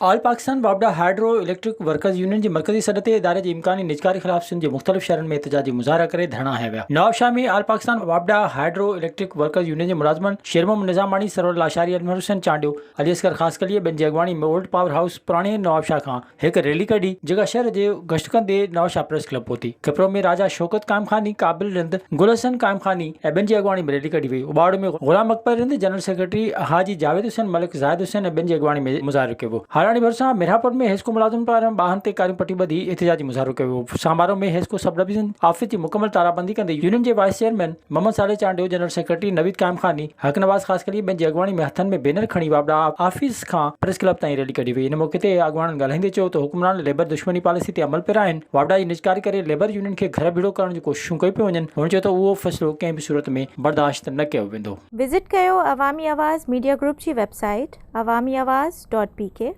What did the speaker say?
All Pakistan واپڊا hydro electric workers union جي مرڪزي سڏ تي اداري جي امڪاني نجڪاري خلاف سنڌ جي مختلف شهرن ۾ احتجاجي مظاهرا ڪري ڌرڻا هنيا ويا. نوابشاهه ۾ آل پاڪستان واپڊا هائيڊرو اليڪٽرڪ ورڪرز يونين جي ملازمن شير محمد نظاماڻي، سرور لاشاري، انور حسين چانڊيو، علي اصغر خاصخيلي ۽ ٻين جي اڳواڻي ۾ اولڊ پاور هائوس پراڻي نوابشاهه کان هڪ ريلي ڪڍي جيڪا شهر جي گشت ڪندي نوابشاهه پريس ڪلب پهتي. کپرو ۾ راجا شوڪت قائمخاني، قابل رند، گل حسن قائمخاني ۽ ٻين جي اڳواڻي ۾ ريلي ڪڍي وئي. اٻاڙو ۾ غلام اڪبر رند، جنرل سيڪريٽري حاجي جاويد حسين ملڪ، زاهد حسين ۽ ٻين جي اڳواڻي ۾ مظاهرو ڪيو ويو. هالاڻي ڀرسان ميرهاپور ۾ حيسڪو ملازمن پاران ٻانهن تي ڪاريون پٽيون ٻڌي احتجاجي مظاهرو ڪيو ويو. Samaro ۾ HESCO sub division office جي مڪمل تارابندي ڪندي يونين جي vice chairman Muhammad Saleh Chandio, general secretary Naveed Qaimkhani, Haq Nawaz Khaskheli ۽ ٻين جي اڳواڻي ۾ هٿن ۾ بينر کڻي واپڊا آفيس کان پريس ڪلب تائين ريلي ڪڍي وئي. ان موقعي تي اڳواڻن ڳالهائيندي چيو ته حڪمران ليبر دشمني پاليسي تي عمل پيرا آهن، واپڊا جي نجڪاري ڪري ليبر يونين کي گهر ڀيڙو ڪرڻ جون ڪوششون ڪيون پيون وڃن. هن چيو ته اهو فيصلو ڪنهن به صورت ۾ برداشت نه ڪيو ويندو. وزٽ ڪيو عوامي آواز ميڊيا گروپ جي website Awami Awaz dot P K.